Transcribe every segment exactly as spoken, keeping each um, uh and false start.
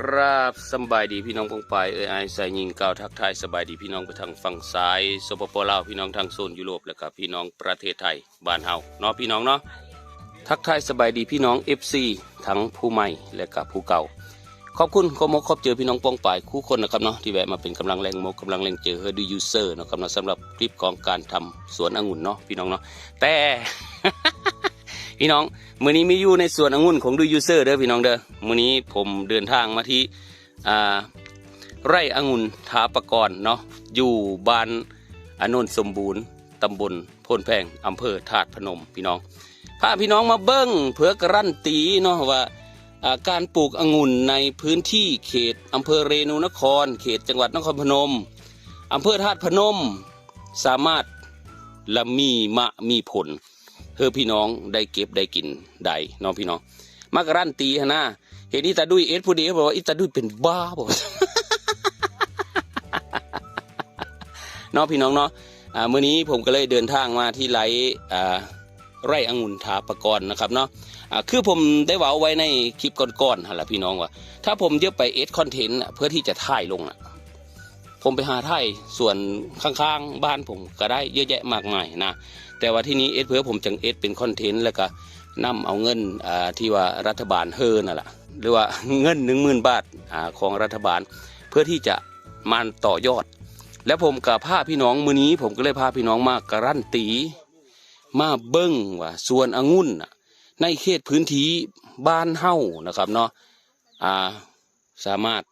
ครับ สำบายดีพี่น้องปองปาย เอ้ย อ้ายสายยิงกล่าวทักทายสบายดีพี่น้องไปทางฝั่งซ้าย สปป ลาว พี่น้องทางโซนยุโรป และก็พี่น้องประเทศไทยบ้านเฮาเนาะพี่น้องเนาะ ทักทายสบายดีพี่น้อง เอฟซี ทั้งผู้ใหม่และก็ผู้เก่า ขอบคุณขอบมกขอบใจพี่น้องปองปายคู่คนนะครับเนาะ ที่แวะมาเป็นกำลังแรงมกกำลังแรงใจให้ดูยูเซอร์นะครับเนาะ สำหรับคลิปของการทำสวนองุ่นเนาะพี่น้องเนาะ แต่ พี่น้อง มื้อนี้มีอยู่ในสวนองุ่นของดูยูเซอร์เด้อพี่น้องเด้อ มื้อนี้ผมเดินทางมาที่ อ่า ไร่องุ่นถาปกรณ์เนาะ อยู่บ้าน อ่า โนนสมบูรณ์ ตำบลโพนแพง อำเภอธาตุพนมพี่น้อง พาพี่น้องมาเบิ่งเพื่อการันตีเนาะว่า อ่า การปลูกองุ่นในพื้นที่เขตอำเภอเรนูนคร เขตจังหวัดนครพนม อำเภอธาตุพนม สามารถละมีมะมีผล เพื่อพี่น้องได้เก็บได้กินได้เนาะพี่น้อง มาการันตีหั้นนะ เห็นอีตาดุ้ยเอ็ดผู้เดียวบอกว่าอีตาดุ้ยเป็นบ้าบอก เนาะพี่น้องเนาะ อ่า มื้อนี้ผมก็เลยเดินทางมาที่ไร่ อ่า ไร่องุ่นถาปกรณ์นะครับเนาะ อ่า คือผมได้เว้าไว้ในคลิปก่อนๆหั่นล่ะพี่น้องว่า ถ้าผมจะไปเอ็ดคอนเทนต์น่ะ เพื่อที่จะถ่ายลงน่ะ ผมไปหาถ่ายสวนข้างๆบ้านผมก็ได้เยอะแยะมากมายนะ แต่ว่าที่นี้เอ็ดเพื่อผมจังเอ็ดเป็นคอนเทนต์ แล้วก็นำเอาเงิน อ่า ที่ว่ารัฐบาลเฮอนั่นล่ะ หรือว่าเงิน หนึ่งหมื่น บาท อ่า ของรัฐบาล เพื่อที่จะมาต่อยอด แล้วผมก็พาพี่น้อง มื้อนี้ผมก็เลยพาพี่น้องมาการันตี มาเบิ่งว่าสวนองุ่นน่ะ ในเขตพื้นที่บ้านเฮานะครับเนาะ อ่า สามารถ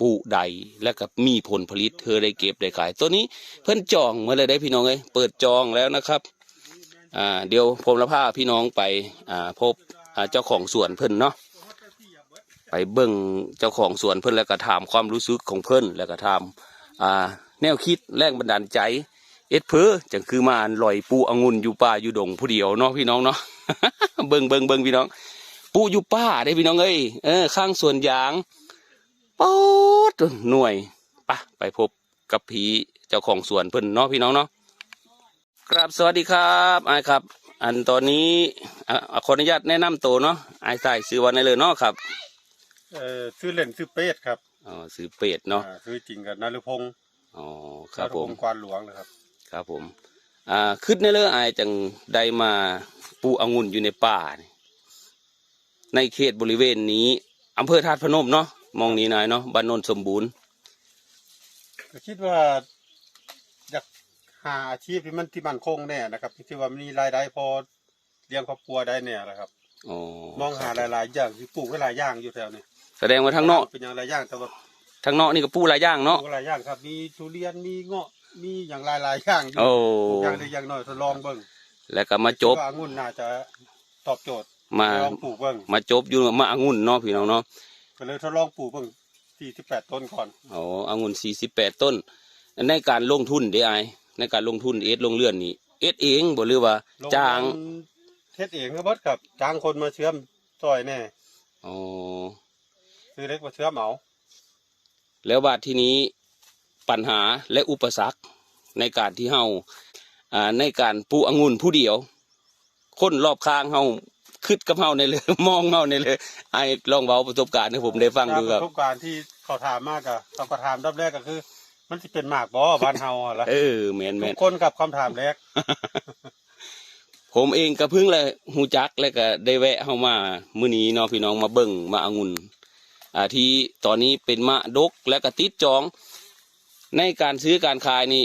ปลูกได้ และก็มีผลผลิตเฮอได้เก็บได้ขาย ตัวนี้เพิ่นจองมาเลยได้พี่น้องเอ้ย เปิดจองแล้วนะครับ อ่า เดี๋ยวผมจะพาพี่น้องไป อ่า พบ อ่า เจ้าของสวนเพิ่นเนาะ ไปเบิ่งเจ้าของสวนเพิ่น แล้วก็ถามความรู้สึกของเพิ่น แล้วก็ถาม อ่า แนวคิดแรงบันดาลใจ เอ็ดเพื่อจังคือมาลอยปลูกองุ่นอยู่ป่าอยู่ดงผู้เดียวเนาะพี่น้องเนาะ เบิ่ง เบิ่ง เบิ่งพี่น้อง ปลูกอยู่ป่าเด้พี่น้องเอ้ย เออ ข้างสวนยาง ป๊อด หน่วย ไป ไปพบกับพี่เจ้าของสวนเพิ่นเนาะพี่น้องเนาะ ครับ สวัสดีครับ อ้ายครับ อันตอนนี้ อ่ะ ขออนุญาตแนะนำตัวเนาะ อ้ายสายชื่อว่าไงเลยเนาะครับ เอ่อ ชื่อเล่นชื่อเป็ดครับ อ๋อ ชื่อเป็ดเนาะ อ่า ชื่อจริงก็นฤพงษ์ อ๋อ ครับผม นฤพงษ์ ควานหลวงนะครับ ครับผม อ่า คิดไงเลยอ้ายจังได้มาปลูกองุ่นอยู่ในป่านี่ ในเขตบริเวณนี้ อำเภอธาตุพนมเนาะ หม่องนี้นายเนาะ บ้านโนนสมบูรณ์ ก็คิดว่า อยากหาอาชีพที่มัน ที่มั่นคงแน่นะครับ ที่ว่ามีรายได้พอเลี้ยงครอบครัวได้แน่นะครับ อ๋อ มองหา ครับ หลายๆอย่าง ที่ปลูกไว้หลายอย่างอยู่แถวนี้ แสดงว่าทางนอก เป็นอย่างหลายอย่าง แต่ว่า ทางนอกนี่ก็ปลูกหลายอย่างเนาะ ปลูกหลายอย่างครับ มีทุเรียน มีเงาะ มีอย่างหลายๆอย่างอยู่ โอ้ ปลูกอย่างใดอย่างหน่อยทดลองเบิ่ง แล้วก็มาจบ คิดว่าองุ่นน่าจะตอบโจทย์ มา ลองปลูกเบิ่ง มาจบอยู่มาองุ่นเนาะพี่น้องเนาะ ก็เลยทดลองปลูกเบิ่ง สี่สิบแปด ต้นก่อน อ๋อ องุ่น สี่สิบแปด ต้น ในการลงทุนเด้อ้าย ในการลงทุนเอ็ดลงเรือนนี่ เอ็ดเองบ่หรือว่า ลง จ้าง เฮ็ดเองทั้งหมดครับ จ้างคนมาเชื่อมซอยแน่ อ๋อ ซื้อเหล็กมาเชื่อมเอา แล้วบาดทีนี้ปัญหาและอุปสรรคในการที่เฮา อ่า ในการปลูกองุ่นผู้เดียว คนรอบข้างเฮาคิดกับเฮาแน่เลย มองเฮาแน่เลย อ้ายลองเว้าประสบการณ์ให้ผมได้ฟังดูครับ ประสบการณ์ที่เขาถามมาก็ เขาก็ถามอันดับแรกก็คือ มันสิเป็นหมากบ่บ้านเฮาหั่นล่ะ เออ แม่นๆ ทุกคนกับคำถามแรก ผมเองก็เพิ่งเลยฮู้จัก แล้วก็ได้แวะเข้ามามื้อนี้เนาะพี่น้อง มาเบิ่งมาองุ่น อ่า ที่ตอนนี้เป็นมะดกและก็ติดจอง ในการซื้อการขายนี่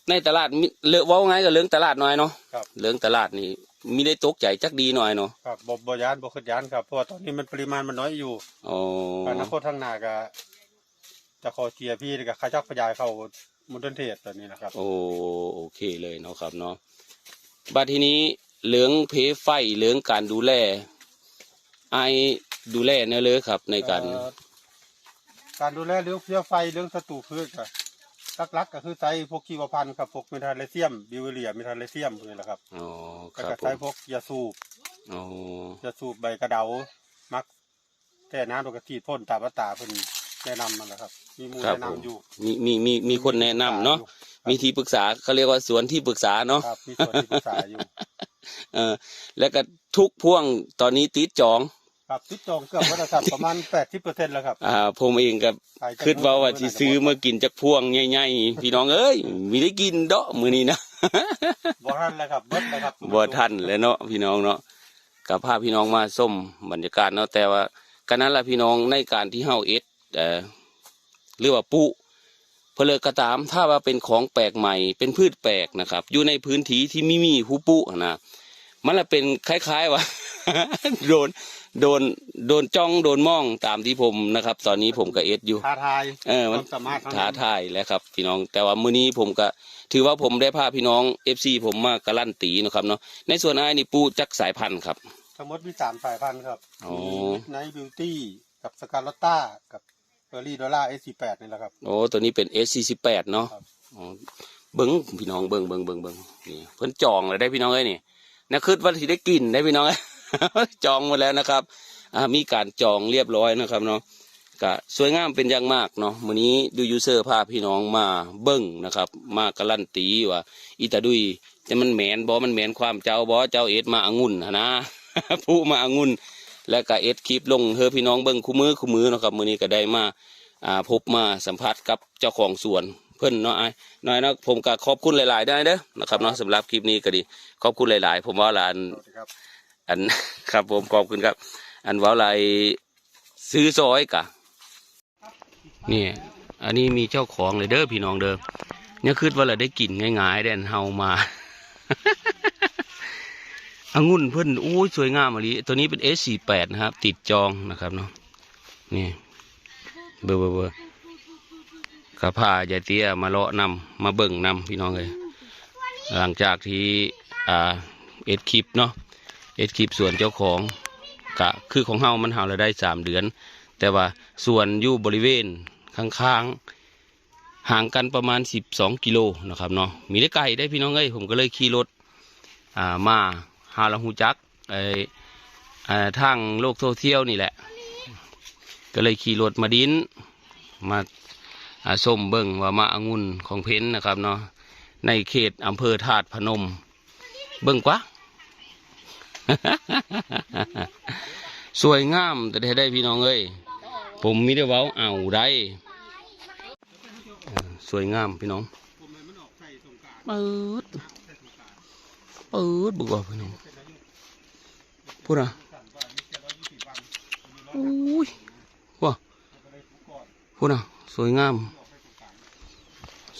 ในตลาดมี เลอะ เว้าง่ายก็เรื่องตลาดน้อยเนาะ ครับ เรื่องตลาดนี่มีได้ตกใจจักดีน้อยเนาะ ครับ บ่ บ่ย้าน บ่คิดย้านครับ เพราะว่าตอนนี้มันปริมาณมันน้อยอยู่ อ๋อ อนาคตข้างหน้าก็ จะขอเชียร์พี่กับข้าเจ้าขยายเขาโมเดิร์นเทรดแบบนี้นะครับ โอ้ โอเคเลยเนาะครับเนาะ บัดทีนี้เรื่องเพไฟ เรื่องการดูแล อ้ายดูแลแนวเลยครับ ในการ เอ่อ การดูแลเรื่องเพลี้ยไฟ เรื่องศัตรูพืชก็หลักๆก็คือใช้พวกชีวพันธุ์ครับ พวกเมทาเลเซียม บิวเวอเรีย เมทาเลเซียมพวกนี้แหละครับ อ๋อ แล้วก็ ครับผม ใช้พวกยาสูบ อ๋อ ยาสูบใบกระเดา หมักแช่น้ำแล้วก็ฉีดพ่นตามอัตราเพิ่นแนะนำนั่นแหละครับ มีหมู่ ครับ แนะนำ ผม อยู่ มี มี มี มีคนแนะนำเนาะ มีที่ปรึกษาอยู่ มีที่ปรึกษา เขาเรียกว่าสวนที่ปรึกษาเนาะ ครับ มีสวนที่ปรึกษาอยู่ เออ แล้วก็ทุกพ่วงตอนนี้ติดจอง ครับ ติดจองเกือบหมดแล้วครับ ประมาณแปดสิบเปอร์เซ็นต์แล้วครับ อ่า ผมเองก็ ขายจัก คิดว่าว่า มื้อ สิซื้อมากินจักพวงใหญ่ๆ พี่น้องเอ้ย มีได้กินเดาะมื้อนี้นะ บ่ทันแล้วครับ เบิดแล้วครับ บ่ทันแล้วเนาะพี่น้องเนาะ ก็พาพี่น้องมาชมบรรยากาศเนาะ แต่ว่าก็นั่นล่ะพี่น้อง ในการที่เฮาเอ็ด เอ่อ หรือว่าปลูกเผลอก็ตาม ถ้าว่าเป็นของแปลกใหม่ เป็นพืชแปลกนะครับ อยู่ในพื้นที่ที่ไม่มีผู้ปลูกหั้นนะ มันละเป็นคล้ายๆว่า โดน โดน โดนจ้อง โดนมอง ตามที่ผมนะครับ ตอนนี้ผมก็เอ็ดอยู่ ท้าทาย เออ มัน ความสามารถเท่านั้น ท้าทายแล้วครับพี่น้อง แต่ว่ามื้อนี้ผมก็ถือว่าผมได้พาพี่น้อง เอฟซี ผมมาการันตีนะครับเนาะ ในสวนอ้ายนี่ปลูกจักสายพันธุ์ครับ ทั้งหมดมีสามสายพันธุ์ครับ อ๋อ มี Midnight Beauty กับ Scarlotta กับ Berry Dollar เอสสี่แปด นี่แหละครับ โอ้ ตัวนี้เป็น เอสสี่สิบแปด เนาะ ครับ อ๋อ เบิ่งพี่น้อง เบิ่ง เบิ่ง เบิ่ง เบิ่ง นี่ เพิ่นจองแล้วได้พี่น้องเอ้ยนี่ นะ คิดว่าสิได้กินได้พี่น้องเอ้ย จองหมดแล้วนะครับ อ่า มีการจองเรียบร้อยนะครับเนาะ ก็สวยงามเป็นอย่างมากเนาะ มื้อนี้ Do User พาพี่น้องมาเบิ่งนะครับ มาการันตีว่า อีตาดุย แต่มันแม่นบ่ มันแม่นความเจ้าบ่ เจ้าเอ็ดมาองุ่นหั้นนะ ผู้มาองุ่น แล้วก็เอ็ดคลิปลงเฮอพี่น้องเบิ่งคู่มือคู่มือเนาะครับ มื้อนี้ก็ได้มา อ่า พบมาสัมผัสกับเจ้าของสวนเพิ่นเนาะ อ้ายน้อยเนาะ ผมก็ขอบคุณหลายๆ ได้เด้อนะครับเนาะ สำหรับคลิปนี้ก็ดี ขอบคุณหลายๆ ผมว่าละอัน สวัสดีครับ อัน ครับผม ขอบคุณครับ อันว่าหลายซื้อซอยกะ นี่ อันนี้มีเจ้าของเลยเด้อพี่น้องเด้อ เนี่ยคิดว่าเราได้กินง่ายๆ เด้อ เฮามา องุ่นเพิ่น โอ้ย สวยงามอีหลี ตัวนี้เป็น เอสสี่แปด นะครับ ติดจองนะครับเนาะ นี่ เบิ่ง เบิ่ง เบิ่ง ก็พายายเตี้ยมาเลาะนำ มาเบิ่งนำพี่น้องเอ้ย หลังจากที่ อ่า เอ็ดคลิปเนาะ เอ็ดคลิปสวนเจ้าของ ก็คือของเฮามันเฮาละได้สามเดือน แต่ว่าสวนอยู่บริเวณข้างๆ ห่างกันประมาณสิบสองกิโลนะครับเนาะ มีได้ไกลได้พี่น้องเอ้ย ผมก็เลยขี่รถ อ่า มา หาละฮู้จัก ไอ้ อ่า ทางโลกโซเชียลนี่แหละ ก็เลยขี่รถมาดิน มา อ่า ส้มเบิ่งว่ามาองุ่นของเพิ่นนะครับเนาะ ในเขตอำเภอธาตุพนม เบิ่งกว่า สวยงามแต่ได้พี่น้องเอ้ย ผมมีได้เว้าเอาได้ เออ สวยงามพี่น้อง เปิด เปิด เบิ่งว่าพี่น้อง พูดนะ อุ้ย ว้า พูดนะ สวยงาม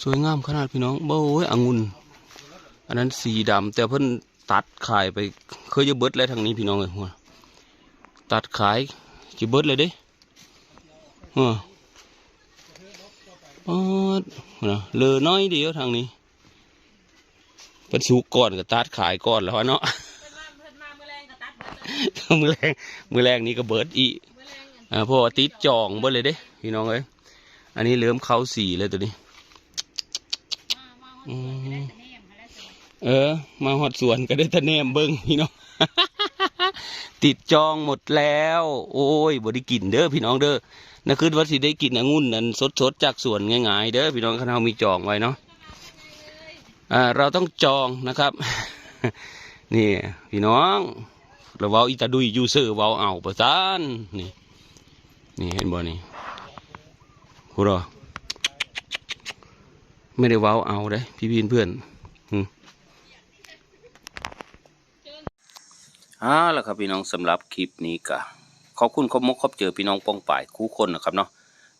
สวยงามขนาดพี่น้อง โอ้ย องุ่น อันนั้นสีดำ แต่เพิ่นตัดขายไป เคยจะเบิดแล้วทางนี้พี่น้องเอ้ย หัว ตัดขาย จะเบิดเลยเด้ หัว ปาด นะ เหลือน้อยเดียวทางนี้ เพิ่นสุกก่อนก็ตัดขายก่อนแล้ววะเนาะ เพิ่นมาเพิ่นมามื้อแลงก็ตัดเบิดเลย มื้อแลง มื้อแลงนี้ก็เบิดอีก มื้อแลงอัน อ่า เพราะว่าติดจองเบิดเลยเด้ พี่น้องเอ้ย อันนี้เริ่มเข้าสีแล้วตัวนี้ มามาฮอดสวนก็ได้แต่แนมหาแล้วสิ เออ มาฮอดสวนก็ได้แต่แนมเบิ่งพี่น้อง ติดจองหมดแล้ว โอ้ย บ่ได้กินเด้อพี่น้องเด้อ นะ คิดว่าสิได้กินองุ่นอันสดๆจากสวนง่ายๆเด้อพี่น้อง คันเฮามีจองไว้เนาะ อ่า เราต้องจองนะครับ นี่ พี่น้อง เราเว้าอีตาดุยอยู่ซื่อเว้าเอาประสาน นี่ นี่เห็นบ่นี่ พูดเหรอ ไม่ได้เว้าเอาเด้ พี่ๆเพื่อน อืม เอาละครับพี่น้อง สำหรับคลิปนี้ก็ขอบคุณ ขอบมกขอบใจพี่น้องป้องปายคู่คนนะครับเนาะ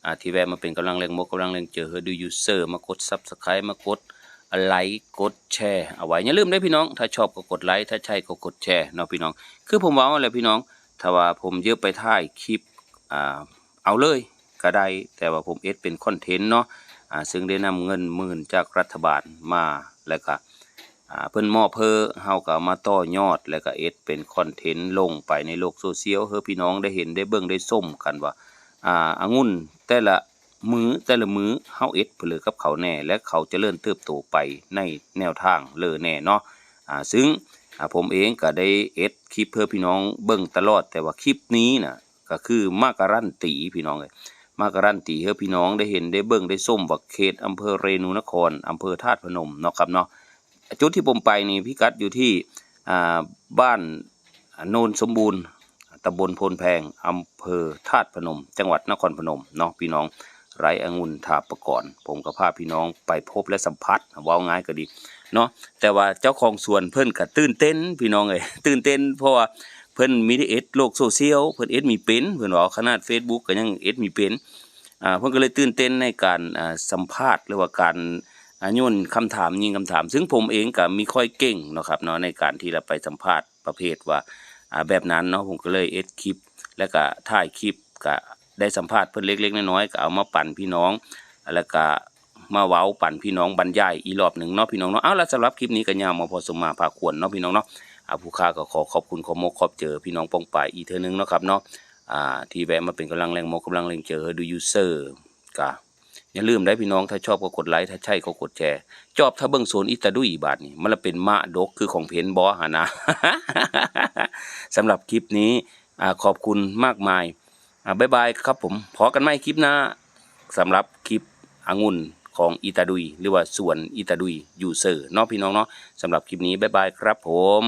อ่า ที่แวะมาเป็นกำลังแรงมกกำลังแรงใจเฮอ Do User มากด Subscribe มากดไลค์กดแชร์เอาไว้ อย่าลืมเด้อพี่น้อง ถ้าชอบก็กดไลค์ ถ้าใช่ก็กดแชร์เนาะพี่น้อง คือผมเว้าแหละพี่น้อง ถ้าว่าผมเยอะไปถ่ายคลิป อ่า เอาเลยก็ได้ แต่ว่าผมเอ็ดเป็นคอนเทนต์เนาะ อ่า ซึ่งได้นำเงินหมื่นจากรัฐบาลมา แล้วก็ อ่า เพิ่นมอบเฮอ เฮาก็เอามาต่อยอด แล้วก็เอ็ดเป็นคอนเทนต์ลงไปในโลกโซเชียล เฮอพี่น้องได้เห็นได้เบิ่งได้ชมกันว่า อ่า องุ่นแต่ละมื้อแต่ละมื้อเฮาเอ็ดเผลอกับเขาแน่ และเขาเจริญเติบโตไปในแนวทางเลอแน่เนาะ อ่า ซึ่ง อ่า ผมเองก็ได้เอ็ดคลิปเฮอพี่น้องเบิ่งตลอด แต่ว่าคลิปนี้น่ะ ก็คือมาการันตีพี่น้องเอ้ย มาการันตีเฮอพี่น้องได้เห็นได้เบิ่งได้ชมว่าเขตอำเภอเรนูนคร อำเภอธาตุพนมเนาะครับเนาะ จุดที่ผมไปนี่พิกัดอยู่ที่ อ่า บ้านโนนสมบูรณ์ ตำบลโพนแพง อำเภอธาตุพนม จังหวัดนครพนมเนาะพี่น้อง ไร่องุ่นถาปกรณ์ ผมก็พาพี่น้องไปพบและสัมผัส เว้าง่ายก็ดีเนาะ แต่ว่าเจ้าของสวนเพิ่นก็ตื่นเต้นพี่น้องเอ้ย ตื่นเต้น เพราะว่าเพิ่นมีแต่เฮ็ดโลกโซเชียล เพิ่นเฮ็ดมีเป็น เพิ่นว่าขนาด Facebook ก็ยังเฮ็ดมีเป็น อ่า เพิ่นก็เลยตื่นเต้นในการ อ่า สัมภาษณ์ หรือว่าการ อ่า โยนคำถาม ยิงคำถาม ซึ่งผมเองก็มีค่อยเก่งเนาะครับเนาะ ในการที่จะไปสัมภาษณ์ประเภทว่า อ่า แบบนั้นเนาะ ผมก็เลยเฮ็ดคลิป แล้วก็ถ่ายคลิป ก็ได้สัมภาษณ์เพิ่นเล็กๆน้อยๆ ก็เอามาปันพี่น้อง แล้วก็มาเว้าปันพี่น้องบรรยายอีกรอบหนึ่งเนาะพี่น้องเนาะ เอาละ สำหรับคลิปนี้ก็ยาวมาพอสมมาพาควรเนาะพี่น้องเนาะ อ่า ผู้ข่าวก็ขอขอบคุณขอมกขอบใจพี่น้องป้องปายอีกเทื่อนึงเนาะครับเนาะ อ่า ที่แวะมาเป็นกำลังแรงมกกำลังแรงใจให้ดูยูเซอร์ ก็อย่าลืมได้พี่น้อง ถ้าชอบก็กดไลค์ ถ้าใช่ก็กดแชร์ จอบถ้าเบิ่งโซนอิตาดุยบาดนี้ มันละเป็นมะดกคือของเพิ่นบ่หั่นนะ สำหรับคลิปนี้ อ่า ขอบคุณมากมาย อ่า บ๊ายบายครับผม พอกันใหม่คลิปหน้า สำหรับคลิปองุ่นของอิตาดุย หรือว่าสวนอิตาดุยยูเซอร์เนาะพี่น้องเนาะ สำหรับคลิปนี้ บ๊ายบายครับผม